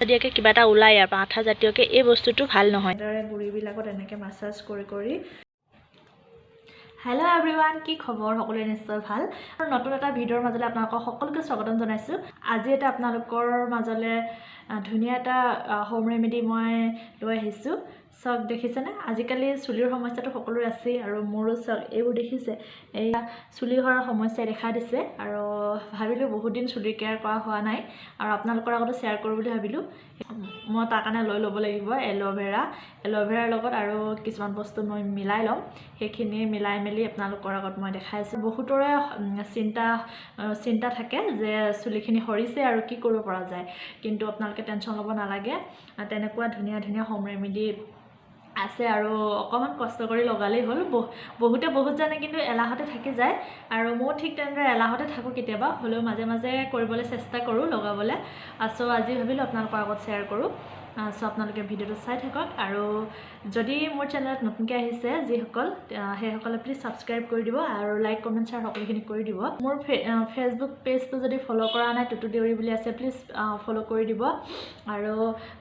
দিয়াকে কিবা এটা ওলায় আৰু আঠা জাতীয়কৈ এই বস্তুটো ভাল নহয়। দৰে গুড়িবিলাকত এনেকৈ মাছাজ কৰি কৰি। হেল্ল' এভৰিৱান, কি খবৰ? সকলোৰে নিশ্চয় ভাল। আৰু নতুন এটা ভিডিঅ'ৰ মাজলৈ আপোনালোকক সকলোকে স্বাগতম জনাইছোঁ। আজি এটা আপোনালোকৰ মাজলৈ ধুনীয়া এটা হোম ৰেমেডি মই লৈ আহিছোঁ। চাওক, দেখিছেনে? আজিকালি চুলিৰ সমস্যাটো সকলোৰে আছেই আৰু মোৰো চাওক এইবোৰ দেখিছে, এইয়া চুলি সৰাৰ সমস্যাই দেখা দিছে। আৰু ভাবিলোঁ বহুত দিন চুলিৰ কেয়াৰ কৰা হোৱা নাই আৰু আপোনালোকৰ আগতো শ্বেয়াৰ কৰোঁ বুলি ভাবিলোঁ। মই তাৰ কাৰণে লৈ ল'ব লাগিব এল'ভেৰা। এল'ভেৰাৰ লগত আৰু কিছুমান বস্তু মই মিলাই ল'ম, সেইখিনি মিলাই মেলি আপোনালোকৰ আগত মই দেখাই আছোঁ। বহুতৰে চিন্তা চিন্তা থাকে যে চুলিখিনি সৰিছে আৰু কি কৰিব পৰা যায়, কিন্তু আপোনালোকে টেনশ্যন ল'ব নালাগে। তেনেকুৱা ধুনীয়া ধুনীয়া হোম ৰেমেডি আছে আৰু অকণমান কষ্ট কৰি লগালেই হ'ল। বহুতে বহুত জানে কিন্তু এলাহতে থাকি যায় আৰু ময়ো ঠিক তেনেদৰে এলাহতে থাকোঁ কেতিয়াবা, হ'লেও মাজে মাজে কৰিবলৈ চেষ্টা কৰোঁ লগাবলৈ। চ' আজি ভাবিলোঁ আপোনালোকৰ আগত শ্বেয়াৰ কৰোঁ। চ' আপোনালোকে ভিডিঅ'টো চাই থাকক আৰু যদি মোৰ চেনেলত নতুনকৈ আহিছে যিসকল, সেইসকলে প্লিজ ছাবস্ক্ৰাইব কৰি দিব আৰু লাইক, কমেণ্ট, শ্বেয়াৰ সকলোখিনি কৰি দিব। মোৰ ফেচবুক পেজটো যদি ফ'ল' কৰা নাই, টুটু দেউৰী বুলি আছে, প্লিজ ফ'ল' কৰি দিব। আৰু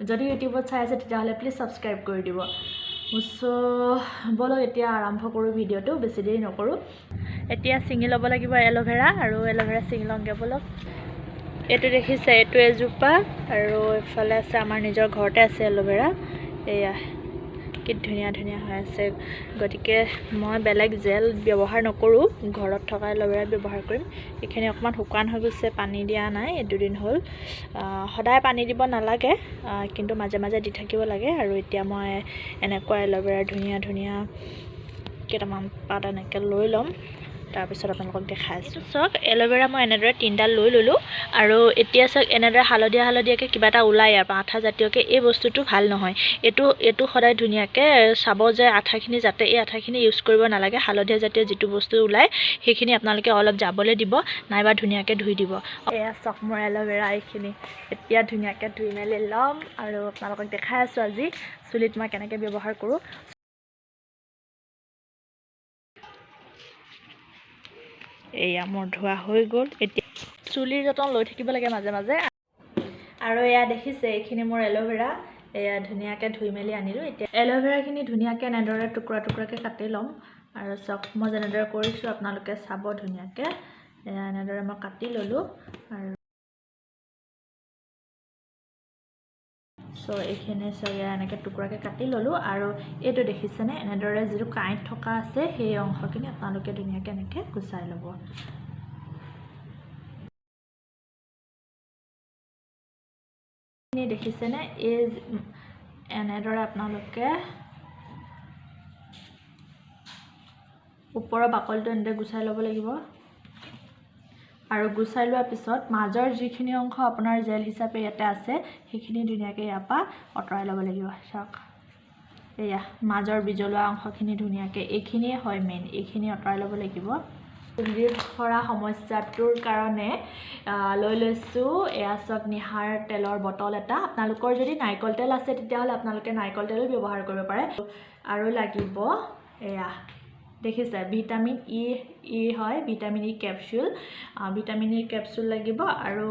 যদি ইউটিউবত চাই আছে তেতিয়াহ'লে প্লিজ ছাবস্ক্ৰাইব কৰি দিব। চ' ব'লক এতিয়া আৰম্ভ কৰোঁ ভিডিঅ'টো, বেছি দেৰি নকৰোঁ। এতিয়া ছিঙি ল'ব লাগিব এল'ভেৰা আৰু এল'ভেৰা ছিঙি লওঁগৈ ব'লক। এইটো দেখিছে, এইটো এজোপা আৰু এইফালে আছে আমাৰ নিজৰ ঘৰতে আছে এল'ভেৰা। এয়া কি ধুনীয়া ধুনীয়া হৈ আছে। গতিকে মই বেলেগ জেল ব্যৱহাৰ নকৰোঁ, ঘৰত থকা এল'ভেৰা ব্যৱহাৰ কৰিম। এইখিনি অকণমান শুকান হৈ গৈছে, পানী দিয়া নাই এই দুদিন হ'ল। সদায় পানী দিব নালাগে, কিন্তু মাজে মাজে দি থাকিব লাগে। আৰু এতিয়া মই এনেকুৱা এল'ভেৰাৰ ধুনীয়া ধুনীয়া কেইটামান পাত এনেকৈ লৈ ল'ম, তাৰপিছত আপোনালোকক দেখাই আছোঁ। চাওক, এল'ভেৰা মই এনেদৰে তিনিডাল লৈ ল'লোঁ। আৰু এতিয়া চাওক, এনেদৰে হালধীয়া হালধীয়াকৈ কিবা এটা ওলায় আৰু আঠা জাতীয়কৈ এই বস্তুটো ভাল নহয়। এইটো এইটো সদায় ধুনীয়াকৈ চাব যে আঠাখিনি যাতে, এই আঠাখিনি ইউজ কৰিব নালাগে। হালধীয়া জাতীয় যিটো বস্তু ওলায় সেইখিনি আপোনালোকে অলপ যাবলৈ দিব, নাইবা ধুনীয়াকৈ ধুই দিব। এয়া চাওক মোৰ এল'ভেৰা এইখিনি এতিয়া ধুনীয়াকৈ ধুই মেলি ল'ম আৰু আপোনালোকক দেখাই আছোঁ আজি চুলিত মই কেনেকৈ ব্যৱহাৰ কৰোঁ। এয়া মোৰ ধোৱা হৈ গ'ল। এতিয়া চুলিৰ যতন লৈ থাকিব লাগে মাজে মাজে। আৰু এয়া দেখিছে, এইখিনি মোৰ এল'ভেৰা, এয়া ধুনীয়াকৈ ধুই মেলি আনিলোঁ। এতিয়া এল'ভেৰাখিনি ধুনীয়াকৈ এনেদৰে টুকুৰা টুকুৰাকৈ কাটি ল'ম। আৰু চাওক মই যেনেদৰে কৰিছোঁ আপোনালোকে চাব ধুনীয়াকৈ। এয়া এনেদৰে মই কাটি ল'লোঁ। আৰু চ' এইখিনি চাওক, এয়া এনেকৈ টুকুৰাকৈ কাটি ল'লোঁ। আৰু এইটো দেখিছেনে, এনেদৰে যিটো কাঁইট থকা আছে সেই অংশখিনি আপোনালোকে ধুনীয়াকৈ এনেকৈ গুচাই ল'ব। দেখিছেনে, এই এনেদৰে আপোনালোকে ওপৰৰ বাকলিটো এনেদৰে গুচাই ল'ব লাগিব। আৰু গুচাই লোৱাৰ পিছত মাজৰ যিখিনি অংশ আপোনাৰ জেল হিচাপে ইয়াতে আছে সেইখিনি ধুনীয়াকৈ ইয়াৰ পৰা আঁতৰাই ল'ব লাগিব। চাওক, এয়া মাজৰ বিজলুৱা অংশখিনি ধুনীয়াকৈ, এইখিনিয়ে হয় মেইন, এইখিনি আঁতৰাই ল'ব লাগিব। চুলিৰ সৰা সমস্যাটোৰ কাৰণে লৈ লৈছোঁ এয়া চাওক নিহাৰ তেলৰ বটল এটা। আপোনালোকৰ যদি নাৰিকল তেল আছে তেতিয়াহ'লে আপোনালোকে নাৰিকল তেলো ব্যৱহাৰ কৰিব পাৰে। আৰু লাগিব এয়া দেখিছে ভিটামিন ই, ই হয় vitamin E capsule, vitamin E capsule লাগিব। আৰু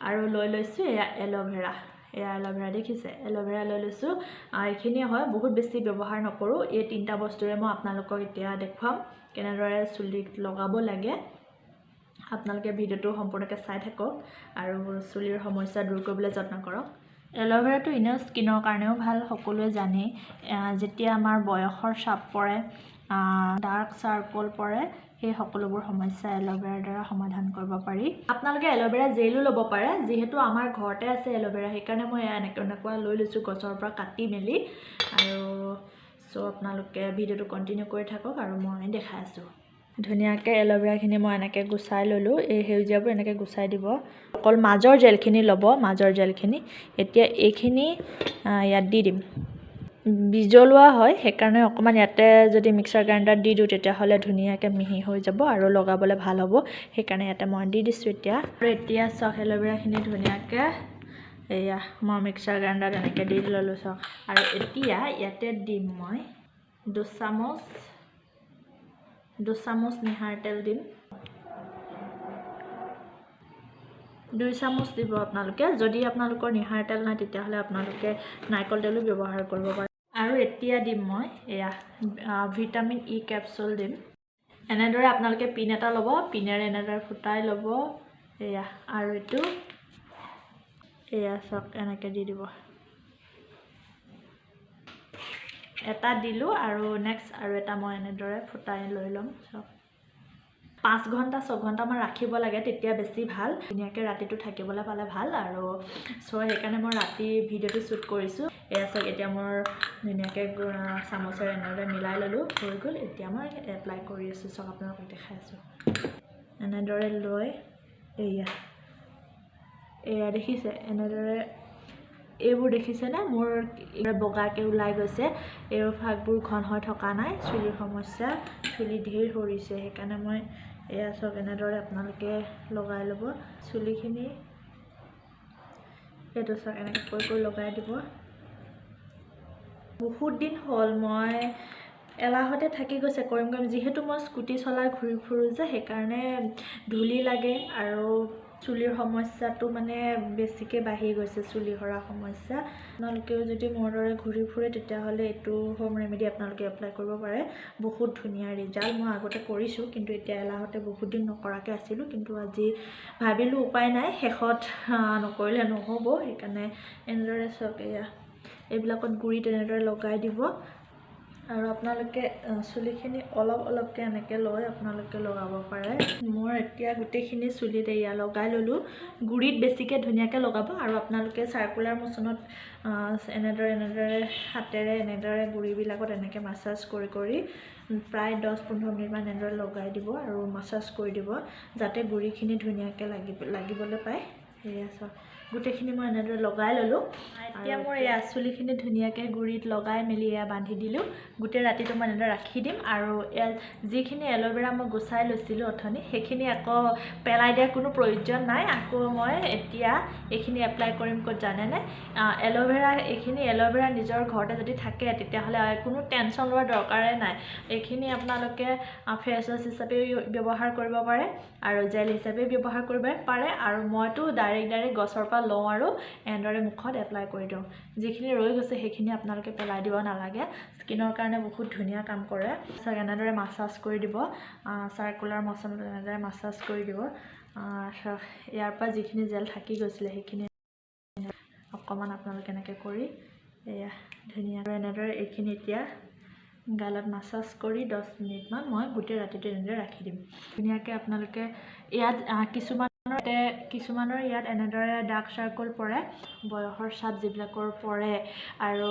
আৰু লৈ লৈছোঁ এয়া এল'ভেৰা, এয়া এল'ভেৰা দেখিছে, এল'ভেৰা লৈ লৈছোঁ। এইখিনিয়ে হয়, বহুত বেছি ব্যৱহাৰ নকৰোঁ। এই তিনিটা বস্তুৰে মই আপোনালোকক এতিয়া দেখুৱাম কেনেদৰে চুলিত লগাব লাগে। আপোনালোকে ভিডিঅ'টো সম্পূৰ্ণকৈ চাই থাকক আৰু চুলিৰ সমস্যা দূৰ কৰিবলৈ যত্ন কৰক। এল'ভেৰাটো এনেও স্কিনৰ কাৰণেও ভাল, সকলোৱে জানেই। যেতিয়া আমাৰ বয়সৰ চাপ পৰে, ডাৰ্ক চাৰ্কল পৰে, সেই সকলোবোৰ সমস্যা এল'ভেৰাৰ দ্বাৰা সমাধান কৰিব পাৰি। আপোনালোকে এল'ভেৰা জেলো ল'ব পাৰে, যিহেতু আমাৰ ঘৰতে আছে এল'ভেৰা, সেইকাৰণে মই এনেকুৱা এনেকুৱা লৈ লৈছোঁ গছৰ পৰা কাটি মেলি। আৰু চ' আপোনালোকে ভিডিঅ'টো কণ্টিনিউ কৰি থাকক আৰু মই দেখাই আছোঁ। ধুনীয়াকৈ এল'ভেৰাখিনি মই এনেকৈ গুচাই ল'লোঁ। এই সেউজীয়াবোৰ এনেকৈ গুচাই দিব, অকল মাজৰ জেলখিনি ল'ব, মাজৰ জেলখিনি। এতিয়া এইখিনি ইয়াত দি দিম। বিজলুৱা হয় সেইকাৰণে অকণমান ইয়াতে যদি মিক্সাৰ গ্ৰাইণ্ডাৰত দি দিওঁ তেতিয়াহ'লে ধুনীয়াকৈ মিহি হৈ যাব আৰু লগাবলৈ ভাল হ'ব, সেইকাৰণে ইয়াতে মই দি দিছোঁ এতিয়া। আৰু এতিয়া চাওক এল'ভেৰাখিনি ধুনীয়াকৈ এয়া মই মিক্সাৰ গ্ৰাইণ্ডাৰত এনেকৈ দি ল'লোঁ চাওক। আৰু এতিয়া ইয়াতে দিম মই দুচামুচ নিহাৰ তেল দিম। 2 চামুচ দিব আপোনালোকে। যদি আপোনালোকৰ নিহাৰ তেল নাই তেতিয়াহ'লে আপোনালোকে নাৰিকল তেলো ব্যৱহাৰ কৰিব পাৰে। আৰু এতিয়া দিম মই এয়া ভিটামিন ই কেপচুল দিম। এনেদৰে আপোনালোকে পিন এটা ল'ব, পিনেৰে এনেদৰে ফুটাই ল'ব এয়া, আৰু এইটো এয়া চাওক এনেকৈ দি দিব। এটা দিলোঁ আৰু নেক্সট আৰু এটা মই এনেদৰে ফুটাই লৈ ল'ম। চাওক 5 ঘণ্টা 6 ঘণ্টামান ৰাখিব লাগে, তেতিয়া বেছি ভাল, ধুনীয়াকৈ ৰাতিটো থাকিবলৈ পালে ভাল। আৰু চ' সেইকাৰণে মই ৰাতি ভিডিঅ'টো শ্বুট কৰিছোঁ। এয়া চাওক এতিয়া মোৰ ধুনীয়াকৈ চামুচেৰে এনেদৰে মিলাই ল'লোঁ, হৈ গ'ল। এতিয়া মই এপ্লাই কৰি আছোঁ, চাওক আপোনালোকক দেখাই আছোঁ। এনেদৰে লৈ এয়া এয়া দেখিছে, এনেদৰে এইবোৰ দেখিছেনে মোৰ বগাকৈ ওলাই গৈছে, এই ভাগবোৰ ঘন হৈ থকা নাই, চুলিৰ সমস্যা, চুলি ঢেৰ সৰিছে, সেইকাৰণে মই এয়া চাওক এনেদৰে আপোনালোকে লগাই ল'ব চুলিখিনি। এইটো চাওক এনেকৈ কৰি কৰি লগাই দিব। বহুত দিন হ'ল মই এলাহতে থাকি গৈছে, কৰিম কৰিম, যিহেতু মই স্কুটি চলাই ঘূৰি ফুৰোঁ যে, সেইকাৰণে ধূলি লাগে আৰু চুলিৰ সমস্যাটো মানে বেছিকৈ বাঢ়ি গৈছে, চুলি সৰা সমস্যা। আপোনালোকেও যদি মোৰ দৰে ঘূৰি ফুৰে তেতিয়াহ'লে এইটো হোম ৰেমেডি আপোনালোকে এপ্লাই কৰিব পাৰে, বহুত ধুনীয়া ৰিজাল্ট। মই আগতে কৰিছোঁ, কিন্তু এতিয়া এলাহতে বহুত দিন নকৰাকৈ আছিলোঁ, কিন্তু আজি ভাবিলোঁ উপায় নাই, শেষত নকৰিলে নহ'ব, সেইকাৰণে এনেদৰে চাওক এয়া এইবিলাকত গুড়ি তেনেদৰে লগাই দিব। আৰু আপোনালোকে চুলিখিনি অলপ অলপকৈ এনেকৈ লৈ আপোনালোকে লগাব পাৰে। মোৰ এতিয়া গোটেইখিনি চুলিত এয়া লগাই ল'লোঁ, গুড়িত বেছিকৈ ধুনীয়াকৈ লগাব। আৰু আপোনালোকে চাৰ্কুলাৰ মোচনত এনেদৰে এনেদৰে হাতেৰে এনেদৰে গুড়িবিলাকত এনেকৈ মাছাজ কৰি কৰি প্ৰায় 10-15 মিনিটমান এনেদৰে লগাই দিব আৰু মাছাজ কৰি দিব, যাতে গুড়িখিনি ধুনীয়াকৈ লাগিবলৈ পায়। সেয়া চাওক গোটেইখিনি মই এনেদৰে লগাই ল'লোঁ। এতিয়া মোৰ এয়া চুলিখিনি ধুনীয়াকৈ গুড়িত লগাই মেলি এয়া বান্ধি দিলোঁ। গোটেই ৰাতিটো মই এনেদৰে ৰাখি দিম। আৰু এয়া যিখিনি এল'ভেৰা মই গুচাই লৈছিলোঁ অথনি, সেইখিনি আকৌ পেলাই দিয়াৰ কোনো প্ৰয়োজন নাই। আকৌ মই এতিয়া এইখিনি এপ্লাই কৰিম ক'ত জানেনে? এল'ভেৰা, এইখিনি এল'ভেৰা নিজৰ ঘৰতে যদি থাকে তেতিয়াহ'লে কোনো টেনশ্যন লোৱাৰ দৰকাৰেই নাই। এইখিনি আপোনালোকে ফেচ ৱাছ হিচাপেও ব্যৱহাৰ কৰিব পাৰে আৰু জেল হিচাপেও ব্যৱহাৰ কৰিব পাৰে। আৰু মইতো ডাইৰেক্ট গছৰ পৰা লওঁ আৰু এনেদৰে মুখত এপ্লাই কৰি দিওঁ। যিখিনি ৰৈ গৈছে সেইখিনি আপোনালোকে পেলাই দিব নালাগে, স্কিনৰ কাৰণে বহুত ধুনীয়া কাম কৰে। এনেদৰে মাছাজ কৰি দিব, চাৰ্কুলাৰ মচনত এনেদৰে মাছাজ কৰি দিব। ইয়াৰ পৰা যিখিনি জেল থাকি গৈছিলে সেইখিনি অকণমান আপোনালোকে এনেকৈ কৰি এয়া ধুনীয়া এনেদৰে এইখিনি এতিয়া গালত মাছাজ কৰি 10 মিনিটমান মই গোটেই ৰাতিটো এনেদৰে ৰাখি দিম। ধুনীয়াকৈ আপোনালোকে ইয়াত কিছুমানৰ ইয়াত এনেদৰে ডাৰ্ক চাৰ্কল পৰে, বয়সৰ চাপ যিবিলাকৰ পৰে, আৰু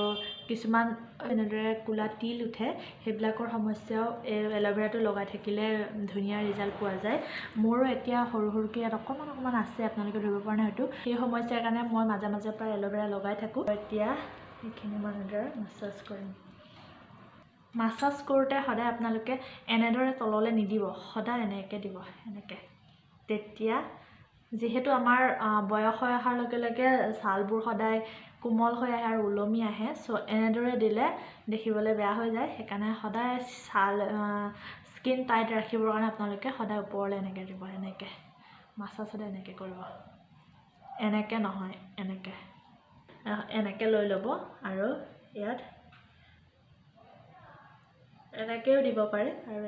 কিছুমান এনেদৰে ক'লা তিল উঠে, সেইবিলাকৰ সমস্যাও এই এল'ভেৰাটো লগাই থাকিলে ধুনীয়া ৰিজাল্ট পোৱা যায়। মোৰো এতিয়া সৰু সৰুকৈ ইয়াত অকণমান অকণমান আছে, আপোনালোকে ধৰিব পৰা নাই হয়তো। সেই সমস্যাৰ কাৰণে মই মাজে মাজে প্ৰায় এল'ভেৰা লগাই থাকোঁ। এতিয়া এইখিনি মই এনেদৰে মাছাজ কৰিম। মাছাজ কৰোঁতে সদায় আপোনালোকে এনেদৰে তললৈ নিদিব, সদায় এনেকৈ দিব, এনেকৈ। তেতিয়া যিহেতু আমাৰ বয়স হৈ অহাৰ লগে লগে ছালবোৰ সদায় কোমল হৈ আহে আৰু ওলমি আহে, চ' এনেদৰে দিলে দেখিবলৈ বেয়া হৈ যায়। সেইকাৰণে সদায় ছাল স্কিন টাইট ৰাখিবৰ কাৰণে আপোনালোকে সদায় ওপৰলৈ এনেকৈ দিব, এনেকৈ মাছাজ সদায় এনেকৈ কৰিব, এনেকৈ নহয়, এনেকৈ এনেকৈ লৈ ল'ব। আৰু ইয়াত এনেকৈও দিব পাৰে আৰু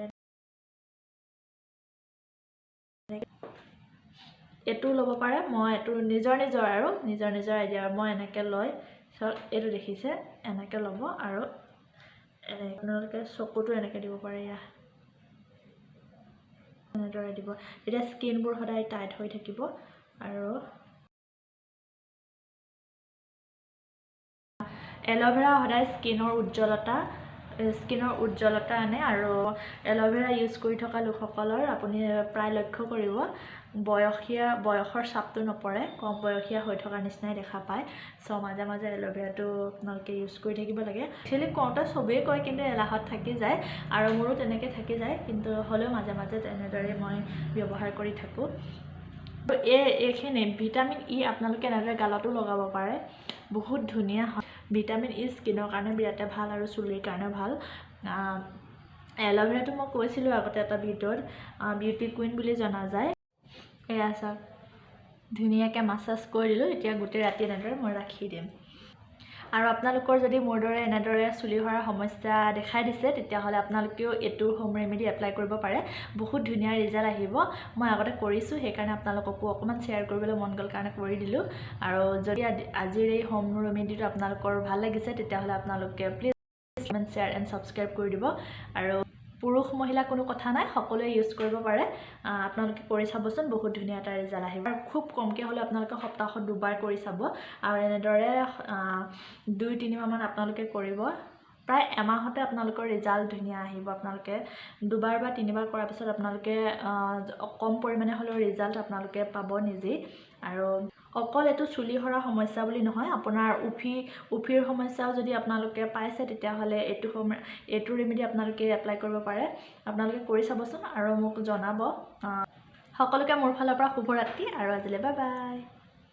এইটোও ল'ব পাৰে। মই এইটো নিজৰ নিজৰ আৰু নিজৰ নিজৰ আইডিয়া, মই এনেকৈ লৈ চাওক, এইটো দেখিছে, এনেকৈ ল'ব আৰু এনেকৈ আপোনালোকে চকুটো এনেকৈ দিব পাৰে, এয়া এনেদৰে দিব। তেতিয়া স্কিনবোৰ সদায় টাইট হৈ থাকিব। আৰু এল'ভেৰা সদায় স্কিনৰ উজ্জ্বলতা আনে। আৰু এল'ভেৰা ইউজ কৰি থকা লোকসকলৰ আপুনি প্ৰায় লক্ষ্য কৰিব বয়সৰ চাপটো নপৰে, কম বয়সীয়া হৈ থকাৰ নিচিনাই দেখা পায়। চ' মাজে মাজে এল'ভেৰাটো আপোনালোকে ইউজ কৰি থাকিব লাগে। একচুৱেলি কওঁতে চবেই কয়, কিন্তু এলাহত থাকি যায় আৰু মোৰো তেনেকৈ থাকি যায়, কিন্তু হ'লেও মাজে মাজে তেনেদৰে মই ব্যৱহাৰ কৰি থাকোঁ। এইখিনি ভিটামিন ই আপোনালোকে এনেদৰে গালতো লগাব পাৰে, বহুত ধুনীয়া হয়। ভিটামিন ই স্কিনৰ কাৰণে বিৰাটে ভাল আৰু চুলিৰ কাৰণেও ভাল। এল'ভেৰাটো মই কৈছিলোঁ আগতে এটা ভিডিঅ'ত, বিউটি কুইন বুলি জনা যায়। এয়া চাওক, ধুনীয়াকৈ মাছাজ কৰি দিলোঁ। এতিয়া গোটেই ৰাতি এনেদৰে মই ৰাখি দিম। আৰু আপোনালোকৰ যদি মোৰ দৰে এনেদৰে চুলি সৰাৰ সমস্যা দেখাই দিছে, তেতিয়াহ'লে আপোনালোকেও এইটো হোম ৰেমেডি এপ্লাই কৰিব পাৰে। বহুত ধুনীয়া ৰিজাল্ট আহিব। মই আগতে কৰিছোঁ, সেইকাৰণে আপোনালোককো অকণমান শ্বেয়াৰ কৰিবলৈ মন গ'ল কাৰণে কৰি দিলোঁ। আৰু যদি আজিৰ এই হোম ৰেমেডিটো আপোনালোকৰ ভাল লাগিছে, তেতিয়াহ'লে আপোনালোকে please comment, share and subscribe কৰি দিব। আৰু পুৰুষ মহিলা কোনো কথা নাই, সকলোৱে ইউজ কৰিব পাৰে। আপোনালোকে কৰি চাবচোন, বহুত ধুনীয়া এটা ৰিজাল্ট আহিব। আৰু খুব কমকৈ হ'লেও আপোনালোকে সপ্তাহত দুবাৰ কৰি চাব আৰু এনেদৰে 2-3 মাহমান আপোনালোকে কৰিব। প্ৰায় এমাহতে আপোনালোকৰ ৰিজাল্ট ধুনীয়া আহিব। আপোনালোকে দুবাৰ বা তিনিবাৰ কৰাৰ পিছত আপোনালোকে কম পৰিমাণে হ'লেও ৰিজাল্ট আপোনালোকে পাব নিজেই। আৰু অকল এইটো চুলি সৰা সমস্যা বুলি নহয়, আপোনাৰ উফিৰ সমস্যাও যদি আপোনালোকে পাইছে, তেতিয়াহ'লে এইটো ৰেমেডি আপোনালোকে এপ্লাই কৰিব পাৰে। আপোনালোকে কৰি চাবচোন আৰু মোক জনাব। সকলোকে মোৰ ফালৰ পৰা শুভৰাত্ৰি আৰু আজিলৈ বাই বাই।